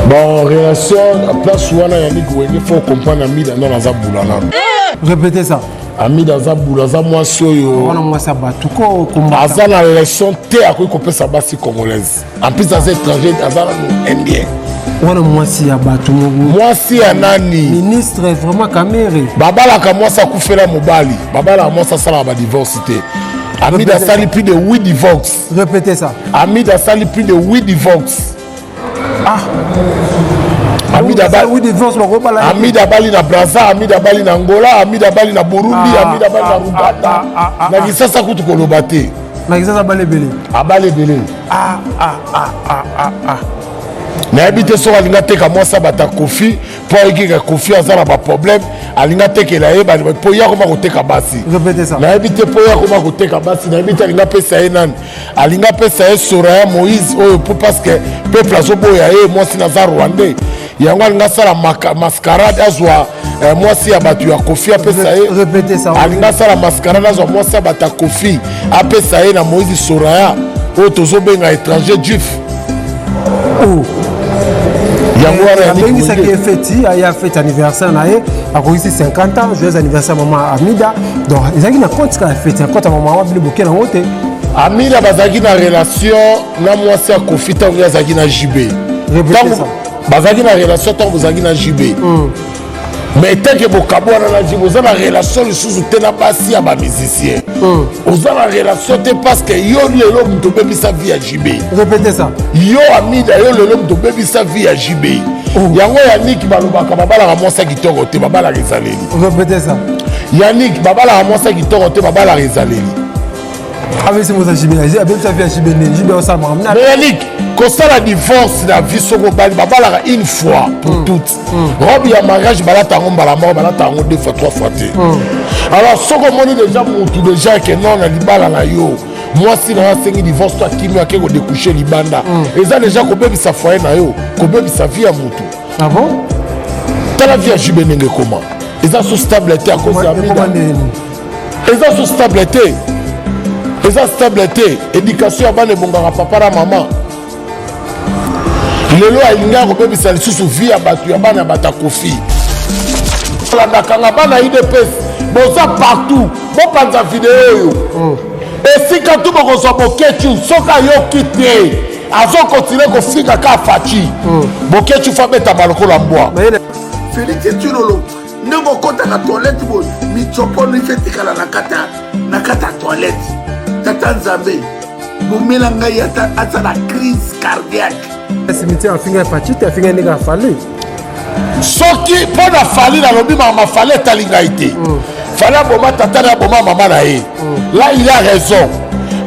Bon, relation place wana ya Nick Wenge, faut comprendre Amida nano aza bula nano. Répétez ça. Amida aza bula, aza mwasi oyo wana mwasi ya bato ko combattant. Aza na leçon te akoki kopesa basi congolaise. En plus aza étranger, aza nano indien. Wana mwasi ya bato. Mwasi ya nani? Ministre vraiment Kamerhe. Babalaka mwasi akufela mobali, babalaka mwasi asalaka badivorce te. Amida asali plus de 8 divorce. Répétez ça. Amida asali plus de 8 divorce. Ah. Amida oui divorce bakobala. Amida abali na Braza, Amida abali na Angola, Amida abali na Burundi, Amida abali na Ruganda, na Kisasa kutu koloba te. Na Kisasa abali ebele. Abali ebele. Ah, ah, ah, ah, ah, ah. Nayebi te soki alingi ateka mwasi abata Kofi mpo ayokika Kofi aza na baproblème, alingi atekela ye mpo ye akoma koteka basi. Répétez ça. Nayebi te mpo ye akoma koteka basi. Nayebi te alingi apesa ye nani, alingi apesa ye Soraya Moïse oyo mpo parce que peuple azoboya ye, mwasi naza rwandais. Yango alingi asala mascarade, azwa mwasi ya bato ya Kofi apesa ye. Répétez ça. Alingi asala mascarade, azwa mwasi ya bato ya Kofi, apesa ye na Moïse Soraya oyo tozobenga étranger juif. Oh. Yango wana. Abengisaki ye feti ya fete anniversaire na ye, akokisi 50 ans. Joyeux anniversaire mama Amida. Donc ezalaki na compte kaka ya feti ya compte ya mama wa bino boke nango te. Amida bazalaki na relation na mwasi ya Kofi ntango ye azalaki na JB. Répétez ça. Bazalaki na relation ntango bozalaki na JB, mais teke bokabwana na JB, oza na relation lisusu te na basi ya bamusicien. Oza na relation te parce que yo lelo moto obebisa vie ya JB. Répétez ça. Yo Amida, yo lelo moto obebisa vie ya JB. Yango Yaniki balobaka babalaka mwasi ya kitoko te, babalaka ezaleli. Répétez ça. Yaniki, babalaka mwasi ya kitoko te, babalaka ezaleli. Abesi mosa JB, abebisa vie ya JB nde JB osala makambo. Mais Yannick, kosala divorce na vie, soki obali, babalaka une fois pour toutes. Robe ya mariage balata yango mbala moko, balata yango deux fois, trois fois te. Alors soki omoni déjà motu déjà ke non, na libala na yo mwasi na yo asengi divorce to akimi, ake kodécoucher libanda, eza déjà kobebisa foyer na yo, kobebisa vie ya motu. Ah bon? Tala vie ya JB ndenge ekoma, eza so stable te à cause ya ekoma Amida. Ndeni? Eza so stable te, eza stable te. Éducation ya bana ebongaka papa na mama. Lelo alingi akobebisa lisusu vie ya bato ya bana ya bato ya Kofi. Landakanga bana UDPS, boza partout, bopanza video oyo esika tu bokozwa. Bokecu soki ayoki te, azokontinue kofinga ka Fatshi. Bokecu fa abetama lokola mbwa. Félix Tshilolo, ndenge okɔtaka toilette boye, mitsopono ife etikala na kati ya toilette. Tata Nzambe, bomela ngai ata asala crise cardiaque. Cimetière afinga Fatshi te, afinga ndenge afali. Soki mpo na Fally, nalobi mama Fally etali ngai te. Fally aboma tata na, aboma mama na ye, là il a raison.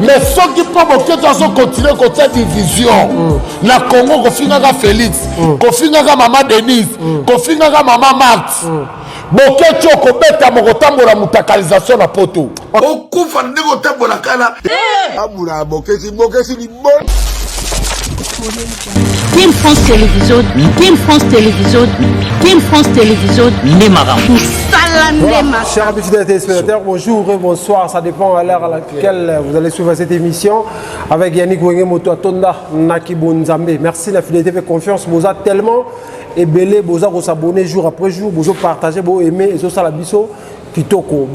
Mais soki mpo Boketo azokontinue kotia division na Congo, kofingaka Félix, kofingaka mama Denise, kofingaka mama Marte, Boketo okobetama, kotambola mutakalisation na poto. Okufa ndenge otambola kala. Abula bokesi bokesi libo. Team France Télévision, Team France Télévision, Team France Télévision, nde makambo. Mosala nde Voilà, chers amis fidèles téléspectateurs, bonjour et bonsoir. Ça dépend à l'heure à laquelle vous allez suivre cette émission avec Yannick Wenge Moto Atonda Nakibo Nzambe. Merci la fidélité et confiance. Vous êtes tellement ebele, vous avez s'abonner jour après jour, vous partagez, vous aimez, et ça la biso kitoko.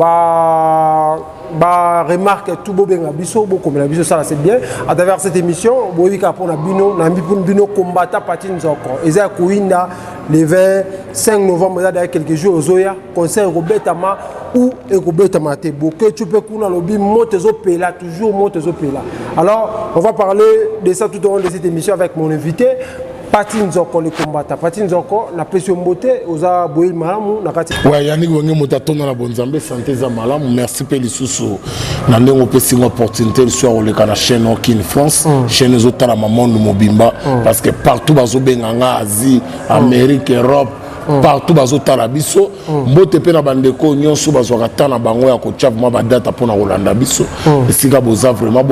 Ba remarque tout, bobenga biso, bokomela biso, ça c'est bien. À travers cette émission, boyika mpona bino na mbi bino combattant Pati Nzoko. Eza koinda le 25 novembre, eza d'ailleurs quelques jours ozoya, concert ekobetama ou ekobetama te. Bokecu mpe kuna alobi moto ezopela, toujours moto ezopela. Alors on va parler de ça tout au long de cette émission avec mon invité Pati Nzoko, le combattant Pati Nzoko. Napesi yo mbote, oza boyeli malamu na kati. Ouais, Yannick Wenge moto atonda na bonzambe, santé eza malamu. Merci mpe lisusu na ndenge opesi nga opportunité lisusu ya koleka na chaîne Okin France, chaîne ezotalama monde mobimba, parce que partout bazobenga nga, Asie, Amérique, Europe, partout bazotala biso. Mbote mpe na bandeko nyonso bazwaka ta na bango ya kotia vraiment badata mpona kolanda biso. Esika boza vraiment,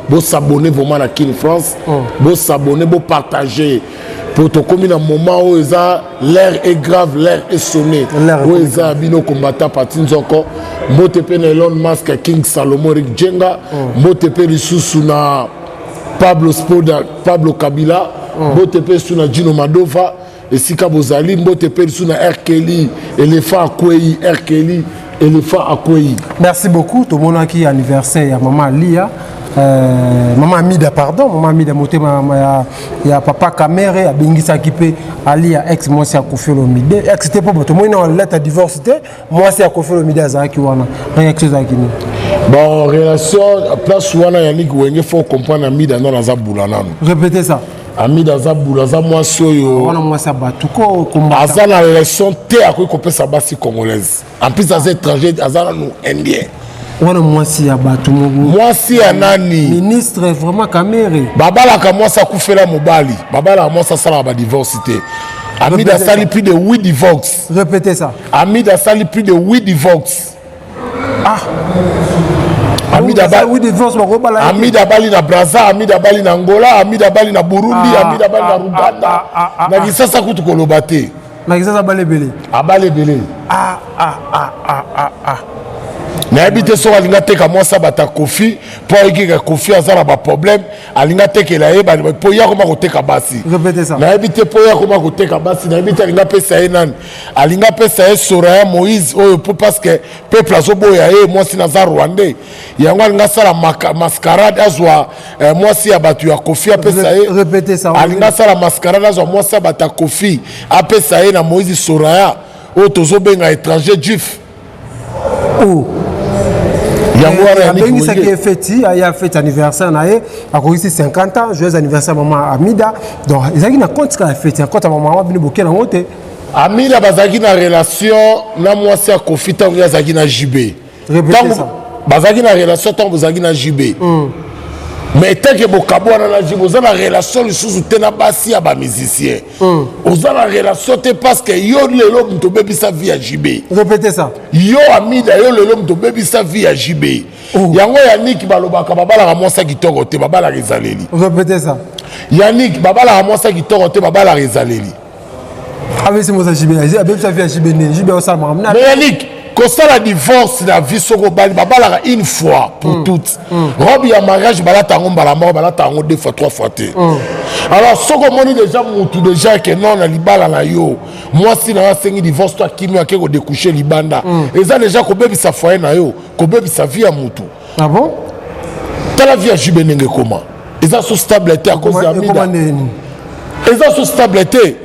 bosabonner vraiment na Kin France, bosabonner, bopartager, po tokomi na moment oyo eza l'heure est grave, l'heure est sonné. Oyo eza ya bino combattant Pati Nzoko. Mbote mpe na Elon Musk, King Salomo, Eric Jenga. Mbote mpe lisusu na Pablo Spoda, Pablo Kabila. Mbote mpe lisusu na Gino Madova esika bozali. Mbote mpe lisusu na Erkeli Elephant akwei, Erkeli Elephant akwei. Merci beaucoup. Tomonaki anniversaire ya mama Lia, mama Amida, pardon, mama Amida, motema ya papa Kamere. Abengisaki mpe Alia, ex mwasi ya Koffi Olomide, ex te mpo tomoni na lettre ya divorce te. Mwasi ya Koffi Olomide azalaki wana, réaction ezalaki nini? Bon, relation place wana, Yannick Wenge, faut comprendre Amida nano aza bula nano. Répétez ça. Amida aza bula, aza mwasi oyo Wana mwasi ya bato ko kombata. Aza na relation te, akoki kopesa basi congolaise. En plus aza étranger, aza nanu indien. Wana mwasi ya bato. Mwasi ya nani? Ministre vraiment Kamere. Babalaka mwasi akufela mobali, babalaka mwasi asalaka badivorce te. Amida asali plus de 8 divorce. Répétez ça. Amida asali plus de 8 divorce. Ah. Amida Amida abali na Braza, Amida abali na Angola, Amida abali na Burundi, Amida abali na Rwanda, na Kisasa kutu koloba te. Na Kisasa abali ebele. Abali ebele. Ah, ah, ah, ah, ah, ah. Nayebi te soki alingi ateka mwasi abata Kofi, mpo ayoki ke Kofi aza na baproblème, alingi atekela ye mpo ye akoma koteka basi. Nayebi te mpo ye akoma koteka basi. Nayebi te alingi apesa ye nani, alingi apesa ye Soraya Moïse oyo, mpo parce que peuple azoboya ye, mwasi naza rwandais. Yango alingi asala mascarade, azwa mwasi ya bato ya Kofi, apesa ye. Alingi asala mascarade, azwa mwasi ya bato ya Kofi, apesa ye na Moïse Soraya oyo tozobenga étranger juif. Oh. Yango wana. Abengisaki ye feti ya fete anniversaire na ye, akokisi 50 ans. Joyeux anniversaire mama Amida. Donc ezalaki na compte kaka ya feti ya compte ya mama bino, boke nango te. Amida bazalaki na relation na mwasi ya Kofi ntango ye azalaki na JB. Ntango bazalaki na relation, ntango bozalaki na JB, mais teke bokabwana na JB, oza na relation lisusu te na basi ya bamusicien. Oza na relation te parce que yo lelo moto obebisa vie ya JB. Répétez ça. Yo Amida, yo lelo moto obebisa vie ya JB. Oh. Yango Yannick, balobaka babalaka mwasi ya kitoko te, babalaka ezaleli. Répétez ça. Yannick, babalaka mwasi ya kitoko te, babalaka ezaleli. Abebisi mosa JB, abebisa vie ya JB nini? JB osala makambo. Mais Yannick, kosala divorce na vie, soki obali, babalaka une fois pour toutes. Robe ya mariage balata yango mbala moko, balata yango deux fois, trois fois te. Alors soki omoni déjà mutu déjà ke non, na libala na yo, mwasi na yo asengi divorce to akimi, ake kodécoucher libanda, eza déjà kobebisa foyer na yo, kobebisa vie ya mutu. Ah bon? Tala vie ya JB ndenge ekoma, eza so stable te à cause ya Amida. Eza so stable te,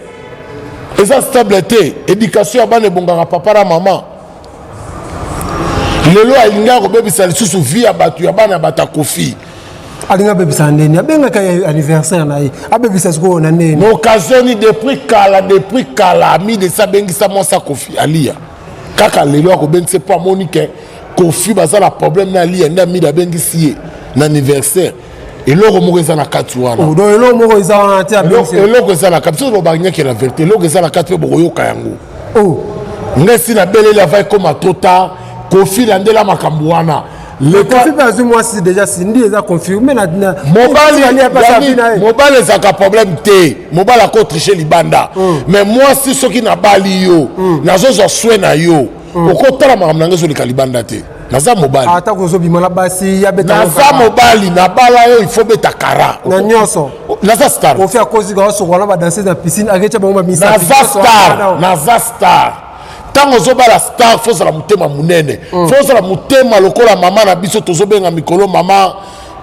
eza stable te. Éducation ya bana ebongaka papa na mama. Lelo alingi akobebisa lisusu vie ya bato ya bana ya bato ya Kofi. Alingi abebisa ndeni? Abengaka ye anniversaire na ye, abebisa sikoyo na ndeni? Na occasion ni depuis kala, depuis kala Amida esi abengisa mwasi ya Kofi Alia. Kaka lelo akobengisa mpo amoni ke Kofi baza na problème na Alia, nde Amida abengisi ye na anniversaire. Eloko moko eza na kati wana. Oh, donc eloko moko eza wana te. Eloko eza na kati, soki lobaka la vérité, eloko eza na kati mpe bokoyoka yango. Oh. Ngai si nabeleli avant ekoma trop tard. Kofi landela makambo wana. Kofi mpe azwi mwasi déjà, Cindy, eza confirmé. Mobali, mobali ezalaka problème te, mobali akotriche libanda. Mais mwasi, soki nabali yo, nazozwa soin na yo, okotala makambo na ngai ezoleka libanda te. Naza mobali. Ata kozobima na basi ya beta. Naza mobali, nabala yo, il faut beta kara. Na nyonso. Naza star. Kofi akozi kaosokola na badanseuse na piscine, aketya bango bamisa. Naza star, naza star. Ntango ozobala star, faut ozala motema monene, faut ozala motema lokola mama na biso tozobenga mikolo mama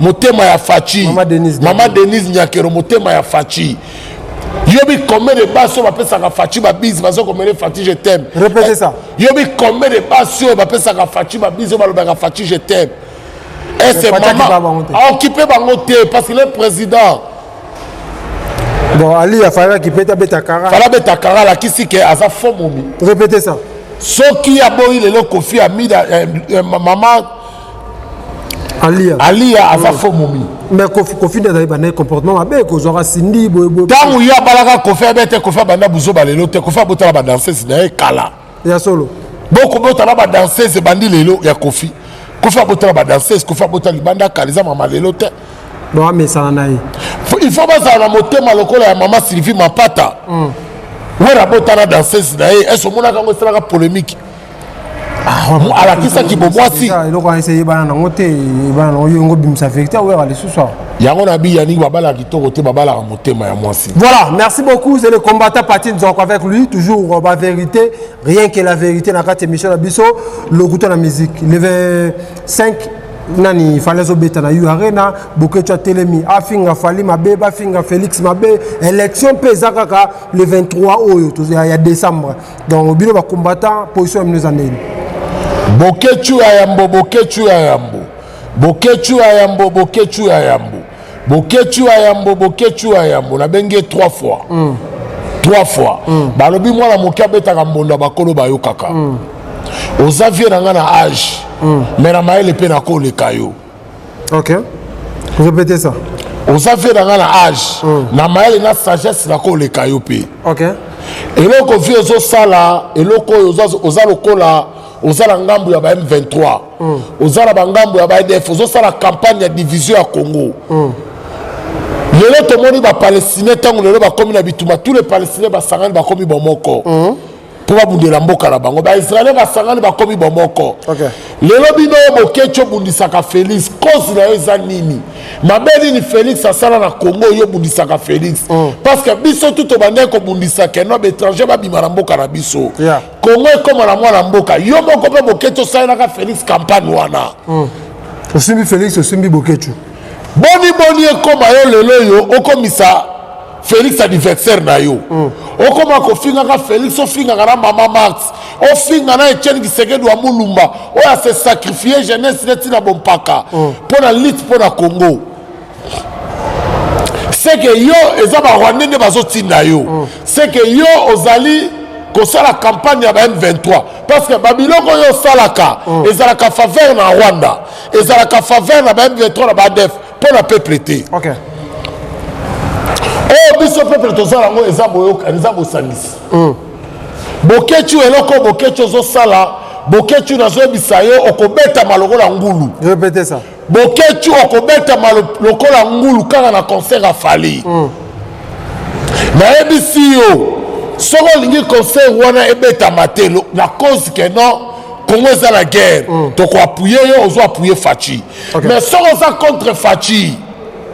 motema ya Faci. Mama Denise. Mama Denise Nyakero, motema ya Faci. Yobi combien de basi oyo bapesaka Faci babise, bazokomele "Faci, je t'aime"? Répétez ça. Yobi combien de basi oyo bapesaka Faci babise, oyo balobaka "Faci, je t'aime"? Ese mama aokipe bango te parce que le président. Bon, Ali afalaki mpe abeta kara. Fala abeta kara, alakisi ke aza faux momi. Répétez ça. Soki aboyi lelo Kofi Amida, mama Alia. Alia aza faux momi. Mais Kofi, Kofi nde azali bana comportement mabe, kozwaka Cindy boyeboye. Ntango ye abalaka Kofi, abe te Kofi abanda buzoba lelo te. Kofi abotala badanseuse na ye kala. Ya solo. Bokobotala badanseuse ebandi lelo ya Kofi? Kofi abotala badanseuse, Kofi abotala libanda kala, eza mama lelo te. Bon, amesana na ye. Il faut bazala na motema lokola ya mama Sylvie Mapata. Wera abotala danseuse na ye, ese omonaka yango esalaka polémique? Alakisaki bomwasi. Eloko wana ese eyebana nango te, eyebana nango. Yo yango obimisa vérité, awera lisusu awa. Yango na bi Yannick, babalaka kitoko te, babalaka motema ya mwasi. Voilà, merci beaucoup. C'est le combattant Patine Nzoko avec lui. Toujours la vérité, rien que la vérité dans la émission na biso, le goût la musique. Le 25 nani Fally azobeta na U Arena, Boketshu atelemi, afinga Fally mabe, bafinga Félix mabe. Élection mpe eza kaka le 23 oyo ya décembre. Donc bino bacombattant, position ya bino eza ndeni? Boketshu ya yambo, Boketshu ya yambo, Boketshu ya yambo, Boketshu ya yambo, Boketshu ya yambo, Boketshu ya yambo, nabengi ye trois fois. Trois fois. Balobi mwana moke abetaka mbondo ya bakolo bayokaka. Oza vieux na nga na âge, mais na mayele mpe nakoleka yo. Ok, répétez ça. Oza vieux na nga na âge, na mayele na sagesse nakoleka yo mpe. Eloko vieux ozosala, eloko oyo oza lokola oza na ngambo ya ba M23, oza na bangambo ya ba ADF, ozosala campagne ya division ya Congo. Lelo tomoni Bapalestinien, ntango lelo bakomi na bitumba, tous les Palestiniens basangani, bakomi bomoko mpo babundela mboka na bango. Baisraélien basangani, bakomi bomoko. Lelo bino oyo Boketshu obundisaka Félix, cause na yo eza nini? Mabe nini Félix asala na Congo oyo obundisaka Félix? Parce que biso tu tobandaki kobundisa keno baétranger babima na mboka na biso, Congo ekóma na mwana mboka. Yo moko mpe Boketshu osalelaka Félix campagne wana. Osimbi Félix, osimbi Boketshu. Boni boni ekóma yo lelo oyo okomisa Félix adversaire na yo? Okóma kofingaka Félix, ofingaka na mama Marthe, ofinga na Etienne Tshisekedi wa Mulumba oyo ase sacrifier jeunesse neti na bompaka mpo na lutte mpo na Congo. Seke yo eza Barwandais nde bazotinda yo. Seke yo ozali kosala campagne ya ba M23, parce que babiloko oyo osalaka ezalaka faveur na Rwanda, ezalaka faveur na ba M23 na ba ADF, mpo na peuple te. Oyo biso peuple tozala yango eza boyokani, eza bosangisi. Boketshu, eloko Boketshu ozosala, Boketshu, nazoyebisa yo, okobetama lokola ngulu. Répétez ça. Boketshu, okobetama lokola ngulu kaka na concert ya Fally. Nayebisi yo, soki olingi concert wana ebetama te na cause ke non, Congo eza na guerre, tokoappuyer yo, ozo appuyer Fatshi. Mais soki oza contre Fatshi,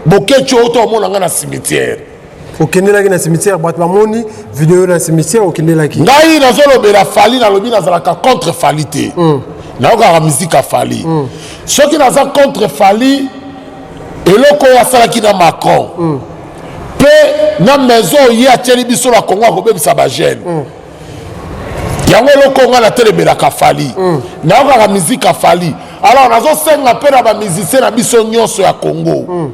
Boketshu, oyo to omona nga na cimetière. Okendelaki na cimetière, bato bamoni video na cimetière okendelaki. Ngai nazolobela Fally, nalobi nazalaka contre Fally te, nayokaka musique ya Fally. Soki naza contre Fally, eloko oyo asalaki na Macron mpe na maison oyo ye atieli biso na Congo, akobebisa bajeune yango. Eloko ngai natelemelaka Fally, nayokaka musique ya Fally. Alors nazosenga mpe na bamusicien na biso nyonso ya Congo,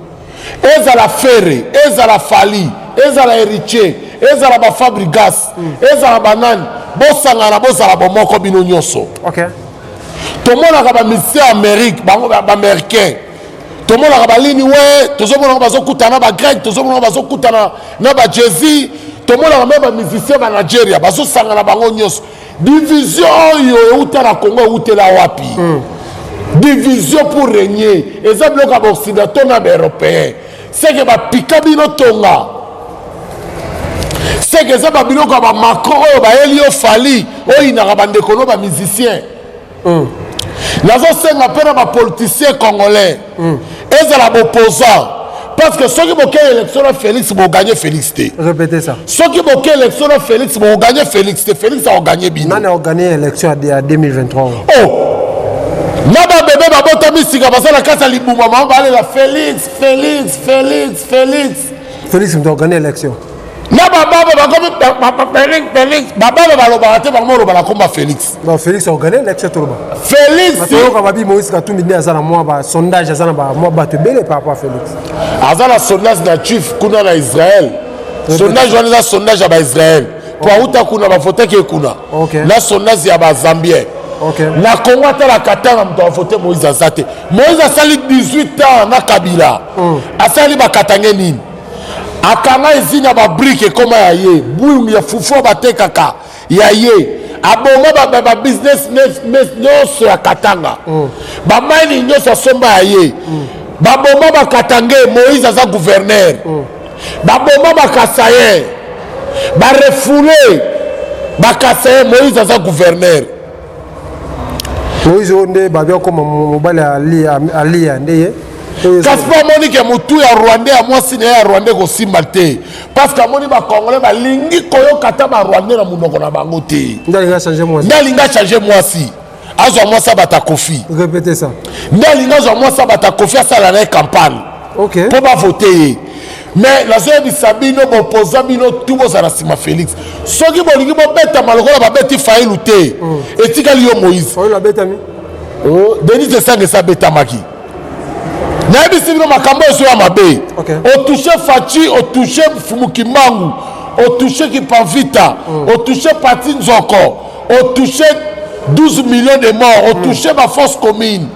ezala Ferre, ezala Fally, ezala Héritier, ezala baFabregas, ezala banani, bosangana, bozala bomoko bino nyonso. Tomonaka bamusicien ya Amérique, bango baaméricain, tomonaka balini we, tozomonaka bazokutana na bagrec, tozomonaka bazokutana na bajezi, tomonaka me bamusicien banigeria bazosangana bango nyonso. Division oyo euta na Congo eutela wapi? Division pour régner eza biloko ya baoccidentaux na baeuropéen. Seke bapika bino tonga, seke eza babiloko ya bamacron oyo bayeli yo Fally, oyinaka bandeko no bamusicien. Nazosenga mpe na bapoliticien congolais, ezala boposant, parce que soki bokei élection na Félix, bogagner Félix te. Répétez ça. Soki bokei élection na Félix, bokogagner Félix te, Félix akogagner bino. Nani aogagner élection ya 2023? Oh, na babebe babotami sika, baza na kati ya libuma, mama balela Félix, Félix, Félix, Félix. Félix moto aogagner élection? Na bababa bakomi Félix, Félix. Bababa balobaka te, bango oloba na komba Félix. Non, Félix aogagner élection, toloba. Félix. Toyoka babi Moïse Katumbi nde aza na mwa basondage, aza na mwa bato ebele par rapport à Félix. Aza na sondage na chief kuna na Israel. Sondage wana eza sondage ya baisrael, po auta kuna, bavotaki ye kuna. Na sondage ya bazambien. Na Congo, atalaka ntanga moto avote Moïse aza te. Moïse asali 18 ans na Kabila, asali bakatange nini? Akanga ezina babrique ekoma ya ye, bwingi ya fufu oyo batekaka ya ye, aboma babusiness nyonso ya Katanga, bamaini nyonso asomba ya ye, baboma bakatange. Moïse aza gouverneur, baboma bakasayen, barefouler bakasayen. Moïse aza gouverneur. Moïse oyo nde babi akoma mobali ya Alia nde ye. Kasi mpo amoni ke motu ya rwandais ya mwasi na ye ya rwandais ekosimba te, parce que amoni bacongolais balingi koyoka ata barwandais na monoko na bango te. Nde alingi achange mwasi. Nde alingi achange mwasi, azwa mwasi abata Kofi. Répétez ça. Nde alingi azwa mwasi abata Kofi, asala na ye campagne mpo bavote ye. Mais nazoyebisa bino, bopoza bino tu bozala nsima Félix. Soki bolingi bobetama lokola babeti Fayulu te, etikali yo Moïse. Fayulu abetami. Oh, Denis Esanga abetamaki. Nayebisi bino, makambo ezoya mabe. Otouche Fatshi, otouche Fumu Kimbangu, otouche Kipavita, otouche Pati Nzoko, otouche 12 millions de morts, otouche baforce commune.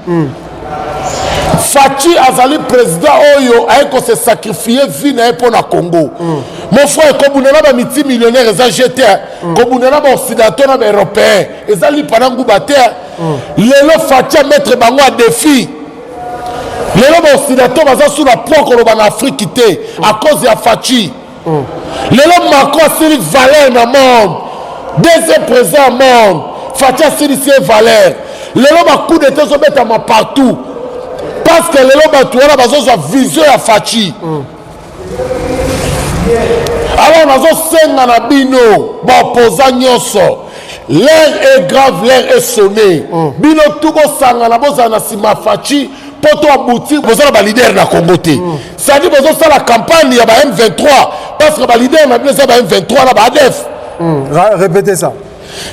Fatshi azali président oyo aye kose sacrifier vie na ye mpo na Congo. Mon frère, kobunda na bamultimillionnaire eza jeu te. Kobunda na baoccidentaux na baeuropéen eza lipa na nguba te. Lelo Fatshi amettre bango à défi. Lelo baoccidentaux baza su na poids koloba na Afrique te à cause ya Fatshi. Lelo Macron asili valeur na monde, deuxième président ya monde, Fatshi asilisi ye valeur. Lelo bacoup d'état ezobetama partout parce que lelo bato wana bazozwa vision ya Fatshi. Alors nazosenga na bino baopposants nyonso, l'heure est grave, l'heure est sonné. Bino tu bosangana, bozala na nsima Fatshi mpo to aboutir. Boza na baleader na Congo te, c'est-à-dire bozosala campagne ya ba M23 parce que baleader na bino eza ba M23 na ba ADF. Répétez ça.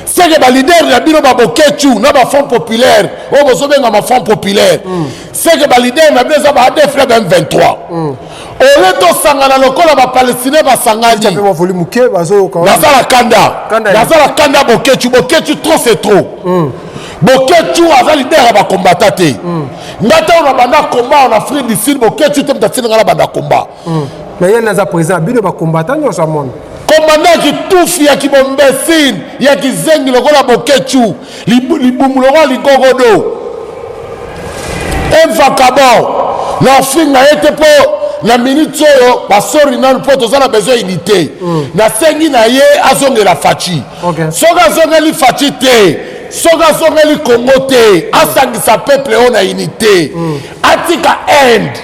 Seke baleader na bino babokecu na bafront populaire oyo bozobengama front populaire, seke baleader na bino eza ba ADF na ba M23. Ole tosangana lokola bapalestinien basangani. Mpe bavoli moke bazoyoka. Nazala kanda. Kanda. Nazala kanda. Bokecu, Bokecu, trop c'est trop. Bokecu aza leader ya bakombata te. Nga ntango na banda combat en Afrique du Sud, Bokecu te moto atindi nga na banda combat. Mais ye naza président bino bakombata nyonso amona. Komanda ya kitufi, ya kibombesile, ya kizengi lokola Bokecu, libumu lokola ligogodo, evakabon. Na ofinga ye te mpo na minute oyo basori nanu mpo toza na besoin unité. Nasengi na ye azongela Fatshi. Soki azongeli Fatshi te, soki azongeli Congo te, asangisa peuple oyo na unité, atika Inde.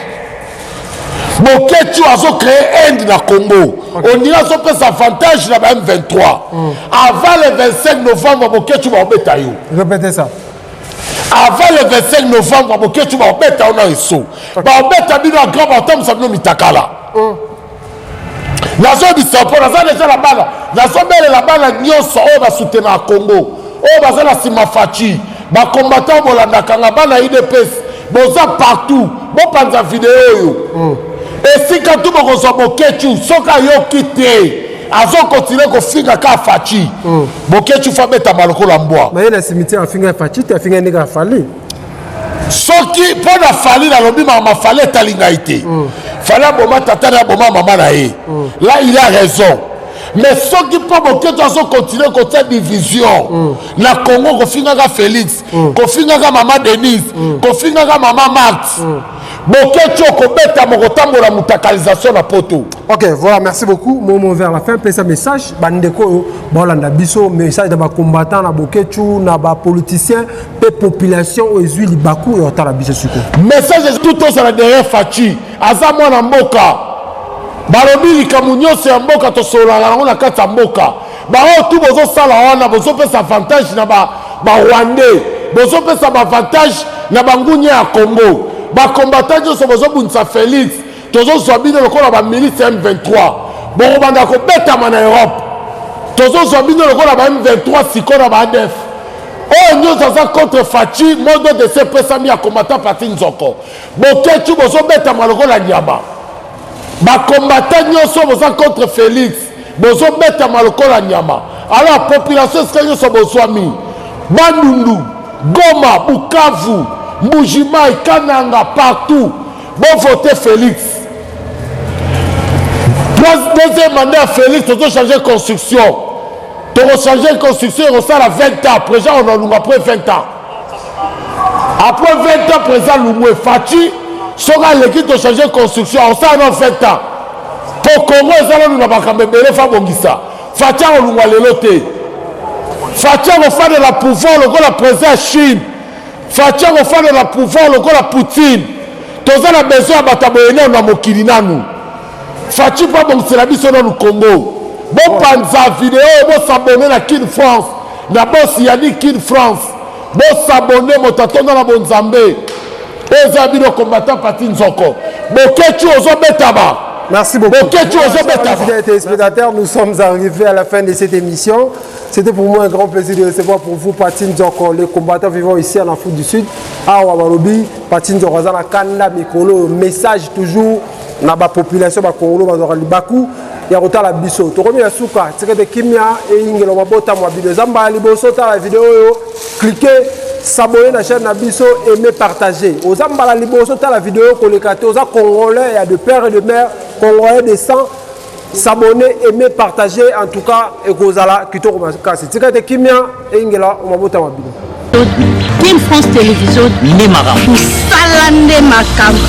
Bokecu azocréer Inde na Congo. Ondira azopesa avantage na ba M23. Avant le 25 novembre, Bokecu baobeta yo. Répétez ça. Avant le 25 novembre, Bokecu baobeta yo na eso, baobeta bino ya grand, baotambwisa bino mitakala. Nazobisa mpo naza deja na bana, nazobelela bana nyonso oyo basoutenaka Congo, oyo baza na nsima Fatshi, bakombata bolandaka nga, bana UDPS boza partout, bopanza video oyo. Esika tu bokozwa Bokecu, soki ayoki te, azokontinue kofinga kaka Fatshi. Bokecu fa abetama lokola mbwa. Mais ye na cimetière afinga Fatshi te, afinga ndenge afali. Soki mpo na Fally, nalobi mama Fally etali ngai te. Fally aboma tata na ye, aboma mama na ye, là il a raison. Mais soki mpo Boketo azokontinue kotia division na Congo, kofingaka Félix, kofingaka mama Denise, kofingaka mama Marthe, Boketu okobetama, kotambola mutakalisation na poto. Ok, voilà, merci beaucoup. Momo vers la fin, pesa message, bandeko oyo baolanda biso, message na bacombattant, na Bokechu, na bapoliticien mpe population oyo ezwi libaku oyo otala biso sikoyo. Message tout, ozala derrière Fatshi, aza mwana mboka. Balobi likambo nyonso ya mboka tosololaka yango na kati ya mboka. Baoyo tu bozosala wana, bozopesa avantage na barwandais, bozopesa baavantage na bangunia ya Congo. Bakombata nyonso bozobundisa Félix, tozozwa bino lokola bamilice M23, bokobanda kobetama na Europe. Tozozwa bino lokola ba M23 sikoyo na ba ADF. Oyo nyonso aza contre Fatshi, modo de se epesami ya kombata Pati Nzoko, Bokecu, bozobetama lokola nyama. Bakombata nyonso boza contre Félix, bozobetama lokola nyama. Alors population, esika nyonso bozwami, Bandundu, Goma, Bukavu, Mbujimai, Kananga, partout bovote Félix. Deuxième mandat ya Félix, tozochange construction, tokochange construction, ekosala 20 ans. Président onalunga après 20 ans, après 20 ans président Lumwe Fatshi soki aleki, tochange construction, akosala no 20 ans po Congo eza nanu na makambo ebele fa bongisa. Fatshi akolungwa lelo te. Fatshi akofandela pouvoir lokola président ya Chine. Fatshi akofandela pouvoir lokola Poutine. Toza na besoin ya bato ya boye nanu na mokili nanu. Fatshi mpo abongisela biso nanu Congo. Bopanza video, bosabone na Kin France, na bosi yani Kin France. Bosabone, moto atonda na bonzambe. Oyo eza bino combattant Pati Nzoko. Boketshu ozobetama. Merci beaucoup. Boketshu ozobetama. Fidèles téléspectateurs, nous sommes arrivés à la fin de cette émission. C'était pour moi un grand plaisir de recevoir pour vous Pati Nzoko, le combattant vivant ici en Afrique du Sud. Awa balobi, Pati Nzoko aza na kanda mikolo, message toujours na ba population ba Congolo bazwaka libaku ya kotala biso. Tokomi na suka, tika ete kimia eyingela mabota mwa bino. Eza mbala liboso tala video oyo, cliquez, s'abonner na chaîne na biso, aimer, partager. Oza mbala liboso tala video koleka te, oza congolais ya de père et de mère, congolais de sang. S'abonner, aimer, partager, en tout cas ekozala kitoko makasi. Tika ete kimia eyingela mabota mwa bino. Kin France Télévision nde makambo. Mosala nde makambo.